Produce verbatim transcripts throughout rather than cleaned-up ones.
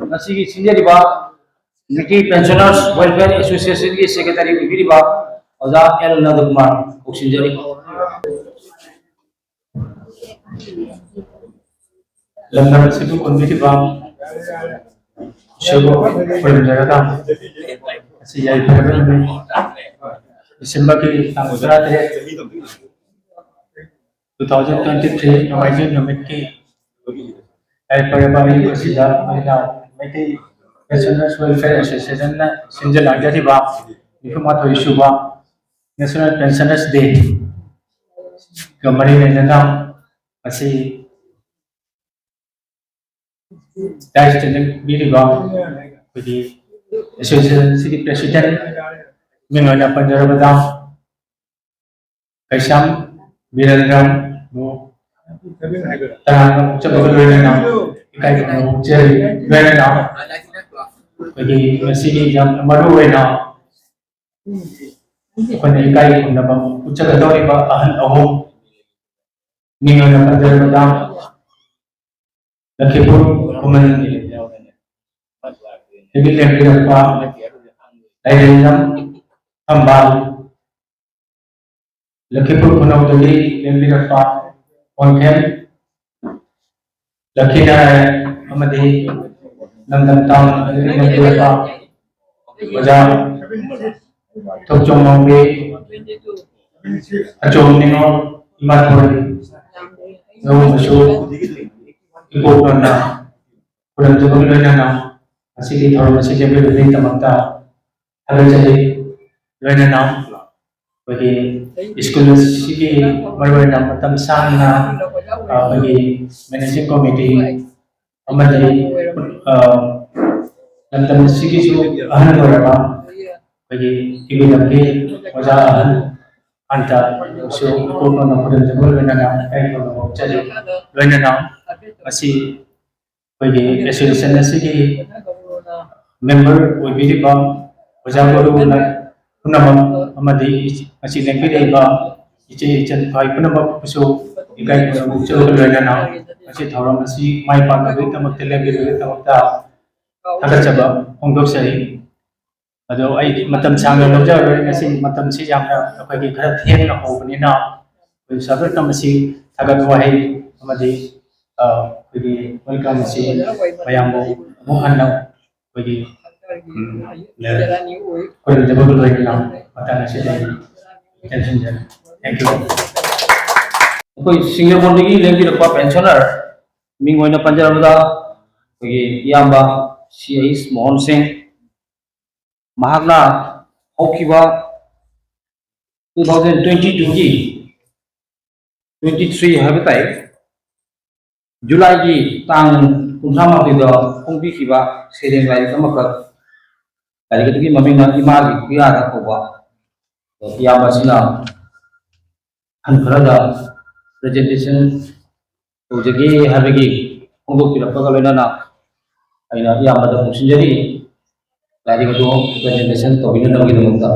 ꯉꯁꯤꯒꯤ ꯁꯤꯟꯖꯔꯤꯕ ꯃꯤꯀꯤ ꯄꯦꯟꯁꯅꯔꯁ welfare ꯑꯦꯁꯣꯁꯤꯌꯦꯁꯟꯒꯤ secretary ꯑꯣꯏꯕꯤꯔꯤꯕ ꯑꯣꯖꯥ L ꯅꯟꯗꯀꯨꯃꯥꯔ ꯀꯧꯁꯤꯟꯖꯔꯤ꯫ ꯂꯝꯗꯝ ꯑꯁꯤꯕꯨ ꯀꯣꯟꯕꯤꯔꯤꯕ ꯏꯁꯣꯔꯕꯨ ꯈꯨꯔꯨꯝꯖꯔꯒ, ꯉꯁꯤ ꯌꯥꯏꯐꯔꯕ ꯅꯨꯃꯤꯠ, ꯗꯤꯁꯦꯝꯕꯔꯒꯤ ꯇꯥꯡ ꯇꯔꯥꯇꯔꯦꯠ, two thousand twenty three, ꯅꯣꯡꯃꯥꯏꯖꯤꯡ ꯅꯨꯃꯤꯠꯀꯤ ꯌꯥꯏꯐꯔꯕ ꯑꯌꯨꯛ ꯑꯁꯤꯗ ꯑꯩꯅ ꯃꯩꯇꯩ ꯄꯦꯟꯁꯅꯔꯁ ꯋꯦꯜꯐꯤꯌꯔ ꯑꯦꯁꯣꯁꯤꯌꯦꯁꯟꯅ ꯁꯤꯟꯖ ꯂꯥꯡꯖꯔꯤꯕ ꯅꯤꯐꯨ ꯃꯥꯊꯣꯏ ꯁꯨꯕ National Pensioners Day ꯒ ꯃꯔꯤ ꯂꯩꯅꯅ ꯉꯁꯤ ꯗꯥꯏꯁꯇ ꯂꯦꯡꯕꯤꯔꯤꯕ ꯑꯩꯈꯣꯏꯒꯤ ꯑꯦꯁꯣꯁꯤꯌꯦꯁꯟꯁꯤꯒꯤ ꯄ꯭ꯔꯦꯁꯤꯗꯦꯟ ꯃꯤꯡ ꯑꯣꯏꯅ ꯄꯟꯖꯔꯕꯗ ꯀꯩꯁꯥꯝ ꯕꯤꯔꯦꯟꯗ꯭ꯔꯕꯨ ꯇꯔꯥꯝꯅ ꯑꯣꯛꯆꯕꯒ ꯂꯣꯏꯅꯅ ꯏꯀꯥꯏ ꯈꯨꯝꯅꯕ ꯐꯣꯡꯖꯔꯤ꯫ ꯂꯣꯏꯅꯅ ꯑꯩꯈꯣꯏꯒꯤ ꯉꯁꯤꯒꯤ ꯌꯥꯝꯅ ꯃꯔꯨ ꯑꯣꯏꯅ ꯑꯩꯈꯣꯏꯅ ꯏꯀꯥꯏ ꯈꯨꯝꯅꯕ ꯎꯠꯆꯒꯗꯧꯔꯤꯕ ꯑꯍꯜ ꯑꯍꯨꯝ ꯃꯤꯡ ꯑꯣꯏꯅ ꯄꯟꯖꯔꯕꯗ ꯂꯈꯤꯄꯨꯔ ꯈꯨꯃꯟ ꯗꯒꯤ ꯂꯦꯡꯕꯤꯔꯛꯄ ꯂꯥꯏꯔꯦꯝꯂꯝ ꯊꯝꯕꯥꯜ, ꯂꯈꯤꯄꯨꯔ ꯈꯨꯅꯧꯗꯒꯤ ꯂꯦꯡꯕꯤꯔꯛꯄ ꯋꯥꯡꯈꯦꯝ ꯂꯛꯈꯤꯅꯥꯔꯥꯌꯟ ꯑꯃꯗꯤ ꯂꯝꯗꯝ ꯇꯥꯎꯟ ꯑꯗꯨꯗꯒꯤ ꯂꯦꯡꯕꯤꯔꯛꯄ ꯑꯣꯖꯥ ꯊꯣꯛꯆꯣꯝ ꯃꯥꯎꯕꯤ, ꯑꯆꯣꯝ ꯅꯤꯉꯣꯜ, ꯏꯃꯥꯊꯣꯏ, ꯂꯧꯎ ꯃꯆꯨ, ꯏꯀꯣꯛ ꯅꯣꯟꯅ ꯈꯨꯔꯨꯝꯖꯕꯒ ꯂꯣꯏꯅꯅ ꯉꯁꯤꯒꯤ ꯊꯧꯔꯝ ꯑꯁꯤ ꯂꯦꯞꯄꯤꯕꯒꯤꯗꯃꯛꯇ ꯊꯥꯒꯠꯆꯔꯤ꯫ ꯂꯣꯏꯅꯅ ꯑꯩꯈꯣꯏꯒꯤ ꯁ꯭ꯀꯨꯜ ꯑꯁꯤꯒꯤ ꯃꯔꯨꯑꯣꯏꯅ ꯃꯇꯝ ꯁꯥꯡꯅ ꯑꯩꯈꯣꯏꯒꯤ ꯃꯦꯅꯦꯖꯤꯡ ꯀꯣꯃꯤꯇꯤ ꯑꯃꯗꯤ ꯂꯝꯗꯝ ꯑꯁꯤꯒꯤꯁꯨ ꯑꯍꯜ ꯑꯣꯏꯔꯕ ꯑꯩꯈꯣꯏꯒꯤ ꯏꯕꯨꯙꯝꯒꯤ ꯑꯣꯖꯥ ꯑꯍꯜ ꯑꯟꯇꯁꯨ ꯏꯀꯣꯛ ꯅꯣꯟꯅ ꯈꯨꯔꯨꯝꯖꯕꯒ ꯂꯣꯏꯅꯅ ꯏꯀꯥꯏ ꯈꯨꯝꯅꯕ ꯎꯠꯆꯔꯤ꯫ ꯂꯣꯏꯅꯅ ꯉꯁꯤ ꯑꯩꯈꯣꯏꯒꯤ ꯑꯦꯁꯣꯁꯤꯌꯦꯁꯟ ꯑꯁꯤꯒꯤ ꯃꯦꯝꯕꯔ ꯑꯣꯏꯕꯤꯔꯤꯕ ꯑꯣꯖꯥ ꯒꯨꯔꯨ ꯄꯨꯝꯅꯃꯛ ꯑꯃꯗꯤ ꯉꯁꯤ ꯂꯦꯡꯕꯤꯔꯛꯏꯕ ꯏꯆꯦ ꯏꯆꯟ ꯏꯄꯥ ꯄꯨꯝꯅꯃꯛꯄꯨꯁꯨ ꯏꯀꯥꯏ ꯈꯨꯝꯅꯕ ꯎꯠꯆꯕꯒ ꯂꯣꯏꯅꯅ ꯉꯁꯤ ꯊꯧꯔꯝ ꯑꯁꯤ ꯃꯥꯏ ꯄꯥꯛꯅꯕꯒꯤꯗꯃꯛꯇ ꯂꯦꯡꯕꯤꯕꯒꯤꯗꯃꯛꯇ ꯊꯥꯒꯠꯆꯕ ꯐꯣꯡꯗꯣꯛꯆꯔꯤ꯫ ꯑꯗꯣ ꯑꯩ ꯃꯇꯝ ꯁꯥꯡꯅ ꯂꯧꯖꯔꯔꯣꯏ꯫ ꯉꯁꯤ ꯃꯇꯝꯁꯤ ꯌꯥꯝꯅ ꯑꯩꯈꯣꯏꯒꯤ ꯈꯔ ꯊꯦꯡꯅ ꯍꯧꯕꯅꯤꯅ, ꯑꯩꯈꯣꯏ ꯁꯥꯕꯦꯛꯇ ꯃꯁꯤ ꯊꯥꯒꯠ ꯋꯥꯍꯩ ꯑꯃꯗꯤ, ꯑ, ꯑꯩꯈꯣꯏꯒꯤ welcome ꯑꯁꯤ ꯃꯌꯥꯝꯕꯨ ꯑꯃꯨꯛ ꯍꯟꯅ ꯑꯩꯈꯣꯏꯒꯤ, ꯎꯝ, ꯈꯨꯔꯨꯝꯖꯕꯒ ꯂꯣꯏꯅꯅ ꯃꯇꯥꯡ ꯑꯁꯤꯗ ꯑꯩ ꯇꯦꯟꯁꯤꯟꯖꯔꯤ꯫ Thank you꯫ ꯑꯩꯈꯣꯏ ꯁꯤꯡꯖꯃꯩꯗꯒꯤ ꯂꯦꯡꯕꯤꯔꯛꯄ pensioner, ꯃꯤꯡ ꯑꯣꯏꯅ ꯄꯟꯖꯔꯕꯗ ꯑꯩꯈꯣꯏꯒꯤ ꯏꯌꯥꯝꯕ ꯁꯤ ꯑꯩꯁ ꯃꯣꯍꯟ ꯁꯤꯡ, ꯃꯍꯥꯛꯅ ꯍꯧꯈꯤꯕ two thousand twenty two ꯒꯤ twenty three ꯍꯥꯏꯕ ꯇꯥꯏ, ꯖꯨꯂꯥꯏꯒꯤ ꯇꯥꯡ ꯀꯨꯟꯊ꯭ꯔꯥ ꯃꯥꯊꯣꯏꯗ ꯐꯣꯡꯕꯤꯈꯤꯕ ꯁꯩꯔꯦꯡ ꯂꯥꯏꯔꯤꯛ ꯑꯃꯈꯛ, ꯂꯥꯏꯔꯤꯛ ꯑꯗꯨꯒꯤ ꯃꯃꯤꯡꯅ ꯏꯃꯥꯒꯤ ꯈꯨꯌꯥꯗ ꯀꯧꯕ꯫ ꯑꯗꯣ ꯏꯌꯥꯝꯕꯁꯤꯅ ꯑꯍꯟ ꯈꯔꯗ presentation ꯇꯧꯖꯒꯦ ꯍꯥꯏꯕꯒꯤ ꯐꯣꯡꯗꯣꯛꯄꯤꯔꯛꯄꯒ ꯂꯣꯏꯅꯅ ꯑꯩꯅ ꯏꯌꯥꯝꯕꯗ ꯀꯧꯁꯤꯟꯖꯔꯤ꯫ ꯂꯥꯏꯔꯤꯛ ꯑꯗꯨ presentation ꯇꯧꯕꯤꯅꯅꯕꯒꯤꯗꯃꯛꯇ꯫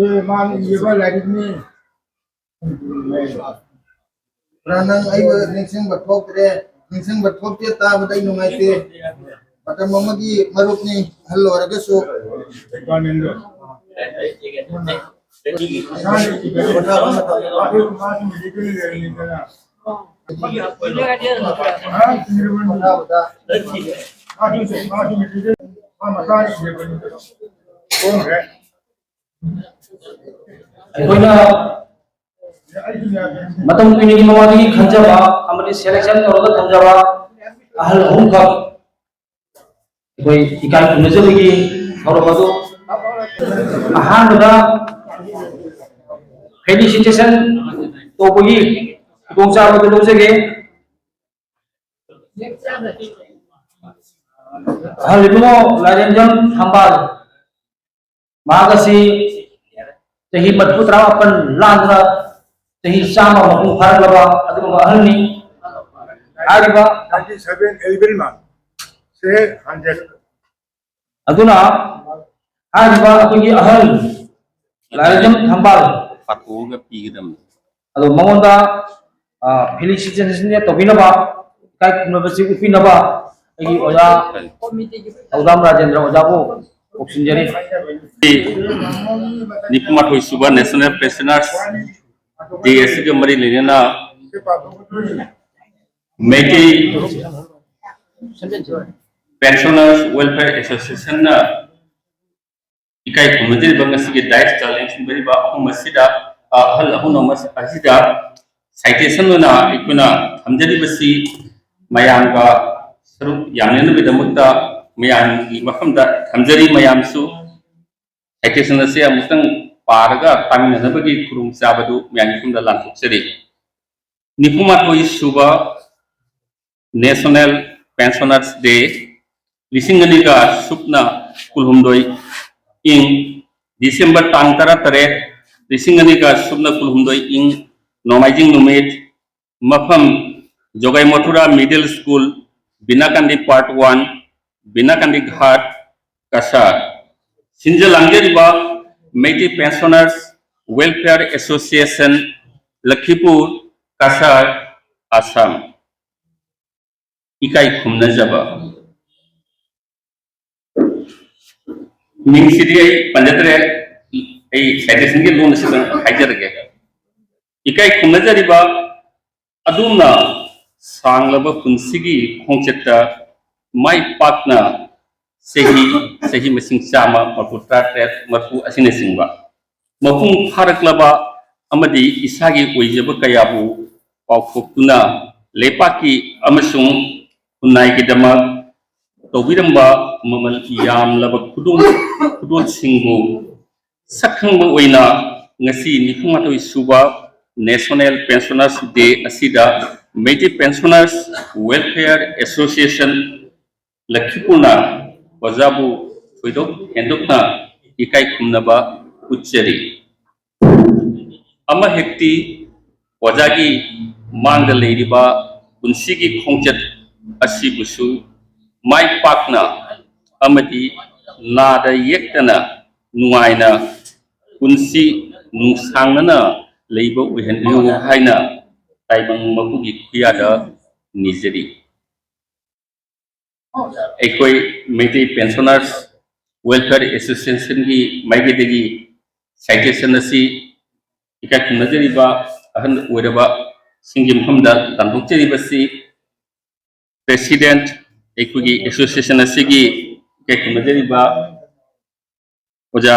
ꯑꯦ, ꯃꯥꯅ ꯏꯕ ꯂꯥꯏꯔꯤꯛꯅꯤ꯫ ꯄꯨꯔꯥ ꯅꯪ ꯑꯩꯕꯨ ꯅꯤꯡꯁꯤꯡꯕ ꯊꯣꯛꯇ꯭ꯔꯦ, ꯅꯤꯡꯁꯤꯡꯕ ꯊꯣꯛꯇꯦ, ꯇꯥꯕꯗ ꯑꯩ ꯅꯨꯡꯉꯥꯏꯇꯦ꯫ ꯃꯇꯝ ꯑꯃꯒꯤ ꯃꯔꯨꯞꯅꯤ, ꯑꯍꯜ ꯑꯣꯏꯔꯒꯁꯨ꯫ ꯑꯩꯈꯣꯏꯅ ꯃꯇꯝ ꯀꯨꯏꯅꯒꯤ ꯃꯃꯥꯡꯗꯒꯤ ꯈꯟꯖꯕ ꯑꯃꯗꯤ selection ꯇꯧꯔꯒ ꯊꯝꯖꯕ ꯑꯍꯜ ꯑꯍꯨꯝꯈꯛ ꯑꯩꯈꯣꯏ ꯏꯀꯥꯏ ꯈꯨꯝꯅꯖꯕꯒꯤ ꯊꯧꯔꯝ ꯑꯗꯨ ꯑꯍꯥꯟꯕꯗ felicitation ꯇꯧꯕꯒꯤ ꯈꯨꯗꯣꯡꯆꯥꯕ ꯑꯗꯨ ꯂꯧꯖꯒꯦ꯫ ꯑꯍꯜ ꯏꯕꯨꯡꯉꯣ ꯂꯥꯏꯔꯦꯝꯖꯝ ꯊꯝꯕꯥꯜ, ꯃꯍꯥꯛ ꯑꯁꯤ ꯆꯍꯤ ꯃꯔꯤꯐꯨ ꯇꯔꯥꯃꯥꯄꯟ ꯂꯥꯟꯗꯨꯅ ꯆꯍꯤ ꯆꯥꯝꯃ ꯃꯄꯨꯡ ꯐꯥꯔꯛꯂꯕ ꯑꯗꯨꯒꯨꯝꯕ ꯑꯍꯜꯅꯤ꯫ ꯍꯥꯏꯔꯤꯕ ninety seven eleven month, say hundred꯫ ꯑꯗꯨꯅ ꯍꯥꯏꯔꯤꯕ ꯑꯩꯈꯣꯏꯒꯤ ꯑꯍꯜ ꯂꯥꯏꯔꯦꯝꯖꯝ ꯊꯝꯕꯥꯜ ꯄꯥꯊꯣꯛꯑꯒ ꯄꯤꯒꯗꯕꯅꯤ꯫ ꯑꯗꯣ ꯃꯉꯣꯟꯗ, ꯑ, felicitation ꯇꯧꯕꯤꯅꯕ ꯏꯀꯥꯏ ꯈꯨꯝꯅꯕꯁꯤ ꯎꯠꯄꯤꯅꯕ ꯑꯩꯒꯤ ꯑꯣꯖꯥ ꯊꯧꯗꯥꯝ ꯔꯥꯖꯦꯟꯗ꯭ꯔ ꯑꯣꯖꯥꯕꯨ ꯀꯧꯁꯤꯟꯖꯔꯤ꯫ ꯅꯤꯐꯨꯃꯥꯊꯣꯏ ꯁꯨꯕ National Pensioners Day ꯑꯁꯤꯒ ꯃꯔꯤ ꯂꯩꯅꯅ ꯃꯩꯇꯩ Pensioners Welfare Associationꯅ ꯏꯀꯥꯏ ꯈꯨꯝꯅꯖꯔꯤꯕ ꯉꯁꯤꯒꯤ ꯗꯥꯏꯁꯇ ꯂꯦꯡꯁꯤꯟꯕꯤꯔꯤꯕ ꯑꯍꯨꯝ ꯑꯁꯤꯗ, ꯑ, ꯑꯍꯜ ꯑꯍꯨꯝ ꯑꯃ ꯑꯁꯤꯗ citation ꯑꯣꯏꯅ ꯑꯩꯈꯣꯏꯅ ꯊꯝꯖꯔꯤꯕꯁꯤ ꯃꯌꯥꯝꯒ ꯁꯔꯨꯛ ꯌꯥꯃꯤꯟꯅꯅꯕꯒꯤꯗꯃꯛꯇ ꯃꯌꯥꯝꯒꯤ ꯃꯐꯝꯗ ꯊꯝꯖꯔꯤ꯫ ꯃꯌꯥꯝꯁꯨ citation ꯑꯁꯤ ꯑꯃꯨꯛꯇꯪ ꯄꯥꯔꯒ ꯇꯥꯃꯤꯟꯅꯅꯕꯒꯤ ꯈꯨꯗꯣꯡꯆꯥꯕꯗꯨ ꯃꯌꯥꯝꯒꯤ ꯃꯐꯝꯗ ꯂꯥꯟꯊꯣꯛꯆꯔꯤ꯫ ꯅꯤꯐꯨꯃꯥꯊꯣꯏ ꯁꯨꯕ National Pensioners Day ꯂꯤꯁꯤꯡ ꯑꯅꯤꯒ ꯁꯨꯞꯅ ꯀꯨꯟꯍꯨꯝꯗꯣꯏ ꯏꯪ December ꯇꯥꯡ ꯇꯔꯥ ꯇꯔꯦꯠ, ꯂꯤꯁꯤꯡ ꯑꯅꯤꯒ ꯁꯨꯞꯅ ꯀꯨꯟꯍꯨꯝꯗꯣꯏ ꯏꯪ ꯅꯣꯡꯃꯥꯏꯖꯤꯡ ꯅꯨꯃꯤꯠ, ꯃꯐꯝ ꯖꯣꯒꯥꯏ Mathura Middle School, ꯕꯤꯅꯥꯀꯥꯟꯗꯤ Part One, ꯕꯤꯅꯥꯀꯥꯟꯗꯤ Ghat, Cachar. ꯁꯤꯟꯖ ꯂꯥꯡꯖꯔꯤꯕ Meitei Pensioners Welfare Association, ꯂꯈꯤꯄꯨꯔ, Cachar, Assam. ꯏꯀꯥꯏ ꯈꯨꯝꯅꯖꯕ꯫ ꯃꯤꯡꯁꯤꯗꯤ ꯑꯩ ꯄꯟꯖꯗ꯭ꯔꯦ, ꯑꯩ citationꯒꯤ ꯂꯣꯟ ꯑꯁꯤꯗ ꯍꯥꯏꯖꯔꯒꯦ꯫ ꯏꯀꯥꯏ ꯈꯨꯝꯅꯖꯔꯤꯕ ꯑꯗꯣꯝꯅ ꯁꯥꯡꯂꯕ ꯄꯨꯟꯁꯤꯒꯤ ꯈꯣꯡꯆꯠꯇ ꯃꯥꯏ ꯄꯥꯛꯅ ꯆꯍꯤ, ꯆꯍꯤ ꯃꯁꯤꯡ ꯆꯥꯝꯃ, ꯃꯔꯐꯨ ꯇꯔꯥꯇꯔꯦꯠ, ꯃꯔꯐꯨ ꯑꯁꯤꯅꯆꯤꯡꯕ ꯃꯄꯨꯡ ꯐꯥꯔꯛꯂꯕ ꯑꯃꯗꯤ ꯏꯁꯥꯒꯤ ꯑꯣꯏꯖꯕ ꯀꯌꯥꯕꯨ ꯀꯥꯎꯊꯣꯛꯇꯨꯅ ꯂꯩꯄꯥꯛꯀꯤ ꯑꯃꯁꯨꯡ ꯈꯨꯟꯅꯥꯏꯒꯤꯗꯃꯛ ꯇꯧꯕꯤꯔꯝꯕ ꯃꯃꯜ ꯌꯥꯝꯂꯕ ꯈꯨꯗꯣꯡ ꯈꯨꯗꯣꯜꯁꯤꯡꯕꯨ ꯁꯛꯈꯪꯕ ꯑꯣꯏꯅ ꯉꯁꯤ ꯅꯤꯐꯨꯃꯥꯊꯣꯏ ꯁꯨꯕ National Pensioners Day ꯑꯁꯤꯗ Meitei Pensioners Welfare Association ꯂꯈꯤꯄꯨꯔꯅ ꯑꯣꯖꯥꯕꯨ ꯊꯣꯏꯗꯣꯛ ꯍꯦꯟꯗꯣꯛꯅ ꯏꯀꯥꯏ ꯈꯨꯝꯅꯕ ꯎꯠꯆꯔꯤ꯫ ꯑꯃ ꯍꯦꯛꯇꯤ ꯑꯣꯖꯥꯒꯤ ꯃꯥꯡꯗ ꯂꯩꯔꯤꯕ ꯄꯨꯟꯁꯤꯒꯤ ꯈꯣꯡꯆꯠ ꯑꯁꯤꯕꯨꯁꯨ ꯃꯥꯏ ꯄꯥꯛꯅ ꯑꯃꯗꯤ ꯅꯥꯗ ꯌꯦꯛꯇꯅ ꯅꯨꯡꯉꯥꯏꯅ ꯄꯨꯟꯁꯤ ꯅꯨꯡꯁꯥꯡꯅꯅ ꯂꯩꯕ ꯑꯣꯏꯍꯟꯕꯤꯌꯨ ꯍꯥꯏꯅ ꯇꯥꯏꯕꯪ ꯃꯄꯨꯒꯤ ꯈꯨꯌꯥꯗ ꯅꯤꯖꯔꯤ꯫ ꯑꯩꯈꯣꯏ ꯃꯩꯇꯩ ꯄꯦꯟꯁꯅꯔꯁ ꯋꯦꯜꯐꯤꯌꯔ ꯑꯦꯁꯣꯁꯤꯌꯦꯁꯟꯒꯤ ꯃꯥꯏꯀꯩꯗꯒꯤ ꯁꯥꯏꯇꯦꯁꯟ ꯑꯁꯤ ꯏꯀꯥꯏ ꯈꯨꯝꯅꯖꯔꯤꯕ ꯑꯍꯜ ꯑꯣꯏꯔꯕꯁꯤꯡꯒꯤ ꯃꯐꯝꯗ ꯇꯥꯟꯊꯣꯛꯆꯔꯤꯕꯁꯤ ꯄ꯭ꯔꯦꯁꯤꯗꯦꯟꯠ, ꯑꯩꯈꯣꯏꯒꯤ ꯑꯦꯁꯣꯁꯤꯌꯦꯁꯟ ꯑꯁꯤꯒꯤ ꯏꯀꯥꯏ ꯈꯨꯝꯅꯖꯔꯤꯕ ꯑꯣꯖꯥ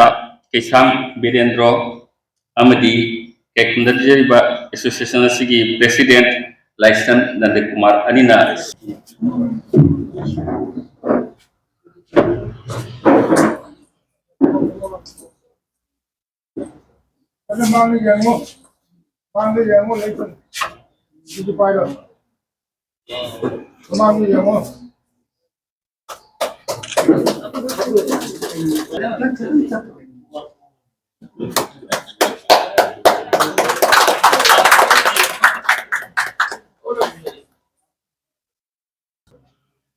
ꯀꯩꯁꯥꯝ ꯕꯤꯔꯦꯟꯗ꯭ꯔꯣ ꯑꯃꯗꯤ ꯏꯀꯥꯏ ꯈꯨꯝꯅꯖꯔꯤꯕ ꯑꯦꯁꯣꯁꯤꯌꯦꯁꯟ ꯑꯁꯤꯒꯤ ꯄ꯭ꯔꯦꯁꯤꯗꯦꯟꯠ ꯂꯥꯏꯁ꯭ꯔꯝ ꯅꯟꯗꯀꯨꯃꯥꯔ ꯑꯅꯤꯅ ꯑꯗꯨ ꯃꯥꯡꯗ ꯌꯦꯡꯉꯣ, ꯃꯥꯡꯗ ꯌꯦꯡꯉꯣ, ꯂꯩꯇ꯭ꯔꯦ꯫ ꯑꯗꯨꯗꯤ ꯄꯥꯏꯔꯣ꯫ ꯃꯃꯥꯡꯗ ꯌꯦꯡꯉꯣ꯫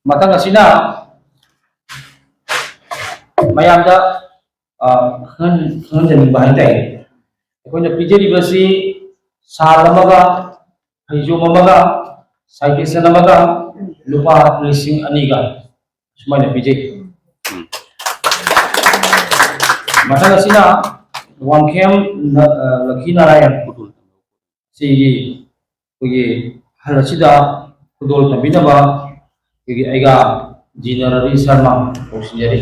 ꯃꯊꯪ ꯑꯁꯤꯅ ꯃꯌꯥꯝꯗ, ꯑ, ꯈꯪꯍꯟ-, ꯈꯪꯍꯟꯖꯅꯤꯡꯕ ꯍꯥꯏꯇꯥꯔꯦ꯫ ꯑꯩꯈꯣꯏꯅ ꯄꯤꯖꯔꯤꯕꯁꯤ ꯁꯥꯜ ꯑꯃꯒ, ꯐꯩꯖꯣꯝ ꯑꯃꯒ, ꯁꯥꯏꯇꯦꯁꯟ ꯑꯃꯒ, ꯂꯨꯄꯥ ꯂꯤꯁꯤꯡ ꯑꯅꯤꯒ ꯁꯨꯃꯥꯏꯅ ꯄꯤꯖꯩ꯫ ꯃꯊꯪ ꯑꯁꯤꯅ ꯋꯥꯡꯈꯦꯝ ꯅ-, ꯑ, ꯂꯛꯈꯤ ꯅꯥꯔꯥꯌꯟ꯫ ꯁꯤꯒꯤ ꯑꯩꯈꯣꯏꯒꯤ ꯑꯍꯜ ꯑꯁꯤꯗ ꯈꯨꯗꯣꯜ ꯇꯝꯕꯤꯅꯕ ꯑꯩꯈꯣꯏꯒꯤ ꯑꯩꯒꯥ ꯖꯤꯅ ꯔꯕꯤ ꯁꯔꯃ ꯀꯧꯁꯤꯟꯖꯔꯤ꯫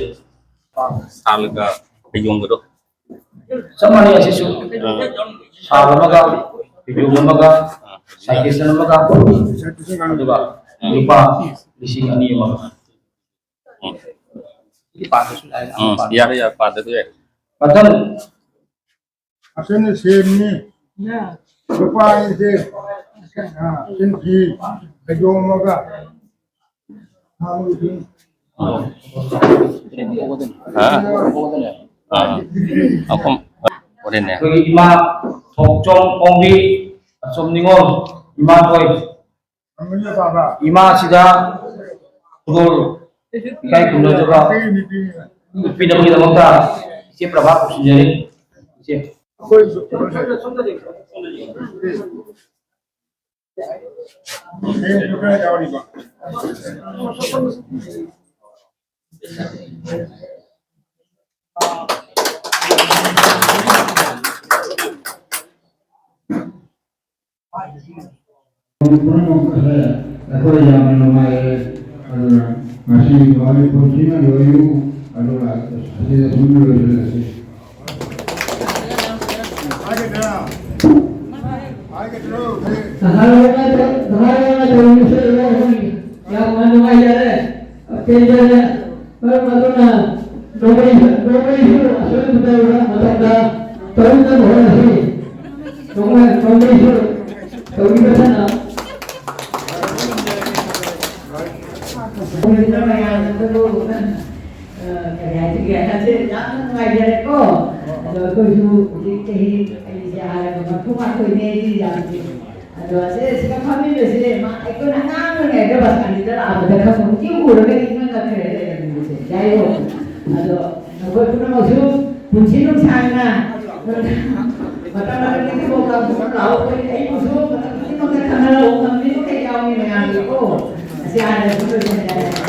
ꯁꯥꯜꯒ ꯐꯩꯖꯣꯝꯒꯗꯣ꯫ ꯆꯞ ꯃꯥꯟꯅꯩ ꯑꯁꯤꯁꯨ꯫ ꯑꯥ꯫ ꯁꯥꯜ ꯑꯃꯒ, ꯐꯩꯖꯣꯝ ꯑꯃꯒ, ꯑꯥ꯫ ꯁꯥꯏꯇꯦꯁꯟ ꯑꯃꯒ, ꯑꯗꯨꯒ ꯂꯨꯄꯥ ꯂꯤꯁꯤꯡ ꯑꯅꯤ ꯑꯃꯒ꯫ ꯎꯝ꯫ ꯎꯝ, ꯌꯥꯔꯦ, ꯌꯥꯔꯦ, ꯄꯥꯗ꯭ꯔꯁꯨ ꯌꯥꯏ꯫ ꯃꯊꯪ ꯑꯁꯤꯅ ꯁꯦꯝꯅꯤ꯫ ꯂꯨꯄꯥ ꯑꯅꯤꯁꯦ, ꯑ, ꯆꯤꯟꯊꯤ, ꯐꯩꯖꯣꯝ ꯑꯃꯒ꯫ ꯍꯥ? ꯑꯥ, ꯑꯩꯈꯣꯏ ꯍꯣꯔꯦꯟꯅꯦ꯫ ꯑꯩꯈꯣꯏꯒꯤ ꯏꯃꯥ ꯊꯣꯛꯆꯣꯝ ꯑꯣꯡꯕꯤ, ꯑꯆꯣꯝ ꯅꯤꯉꯣꯜ, ꯏꯃꯥꯈꯣꯏ, ꯏꯃꯥꯁꯤꯗ ꯈꯨꯗꯣꯜ ꯏꯀꯥꯏ ꯈꯨꯝꯅꯖꯕ ꯎꯠꯄꯤꯅꯕꯒꯤꯗꯃꯛꯇ ꯏꯆꯦ ꯄ꯭ꯔꯚꯥ ꯀꯧꯁꯤꯟꯖꯔꯤ꯫ ꯏꯆꯦ꯫ ꯄꯨꯝꯅꯃꯛ ꯑꯁꯦ ꯑꯩꯈꯣꯏ ꯌꯥꯝꯅ ꯅꯨꯡꯉꯥꯏꯔꯦ꯫ ꯑꯗꯨꯅ ꯉꯁꯤ ꯃꯥꯒꯤ ꯄꯨꯟꯁꯤꯅ ꯂꯣꯏꯌꯨ꯫ ꯑꯗꯨꯒ ꯑꯁꯤꯗ ꯁꯨꯝ ꯂꯣꯏꯁꯤꯜꯂꯁꯤ꯫ ꯅꯍꯥꯔꯣꯜꯅ ꯇꯧ-, ꯅꯍꯥꯔꯣꯜꯅ ꯇꯧꯔꯤꯕꯁꯦ ꯂꯣꯏ ꯌꯥꯝꯅ ꯅꯨꯡꯉꯥꯏꯖꯔꯦ꯫ ꯄꯦꯟꯖꯔꯦ꯫ ꯃꯔꯝ ꯑꯗꯨꯅ ꯅꯣꯡꯃꯩ-, ꯅꯣꯡꯃꯩꯁꯨ ꯑꯁꯣꯏꯕ ꯇꯧꯔꯕ ꯃꯇꯝꯗ ꯇꯧꯅꯕ ꯍꯣꯠꯅꯁꯤ꯫ ꯅꯣꯡꯃꯩ-, ꯅꯣꯡꯃꯩꯁꯨ ꯇꯧꯕꯤꯕꯇꯅ꯫ ꯀꯔꯤ ꯍꯥꯏꯁꯤꯒꯦ? ꯌꯥꯝꯅ ꯅꯨꯡꯉꯥꯏꯖꯔꯦꯀꯣ꯫ ꯑꯗꯣ ꯑꯩꯈꯣꯏꯁꯨ ꯍꯧꯖꯤꯛ ꯆꯍꯤ ꯑꯩꯁꯦ ꯍꯥꯏꯔꯒ ꯃꯔꯐꯨ ꯃꯥꯊꯣꯏꯅꯦ ꯑꯩꯗꯤ ꯌꯥꯝꯗꯦ꯫ ꯑꯗꯣ ꯑꯁꯤ ꯁꯤꯗ ꯐꯝꯃꯤꯕꯁꯦ ꯃꯥ ꯑꯩꯈꯣꯏꯅ ꯑꯉꯥꯡ ꯑꯣꯏꯔꯤꯉꯩꯗ ꯕꯁ ꯑꯅꯤꯗ ꯂꯥꯛꯑꯝꯕꯗ ꯈꯪꯕ ꯍꯧꯖꯤꯛ ꯎꯔꯒ ꯏꯪꯉ ꯉꯛꯈ꯭ꯔꯦ ꯂꯩꯔꯝꯃꯤꯕꯁꯦ꯫ ꯌꯥꯏꯌꯦ꯫ ꯑꯗꯣ ꯅꯈꯣꯏ ꯄꯨꯝꯅꯃꯛꯁꯨ ꯄꯨꯟꯁꯤ ꯅꯨꯡꯁꯥꯡꯅ ꯃꯇꯝ ꯃꯇꯝꯒꯤ ꯄ꯭ꯔꯣꯒ꯭ꯔꯥꯝꯁꯨ ꯂꯥꯛꯑꯣ꯫ ꯑꯩꯈꯣꯏ ꯑꯩꯕꯨꯁꯨ ꯃꯇꯝ ꯈꯨꯗꯤꯡꯃꯛꯇ ꯈꯪꯍꯜꯂꯛꯑꯣ꯫ ꯉꯝꯃꯤꯕ ꯀꯩ ꯌꯥꯎꯅꯤ ꯃꯌꯥꯝꯒꯤꯀꯣ꯫ ꯑꯁꯤ ꯍꯥꯟꯅ ꯑꯗꯨꯝ ꯂꯣꯏꯁꯤꯟꯖꯔꯦ꯫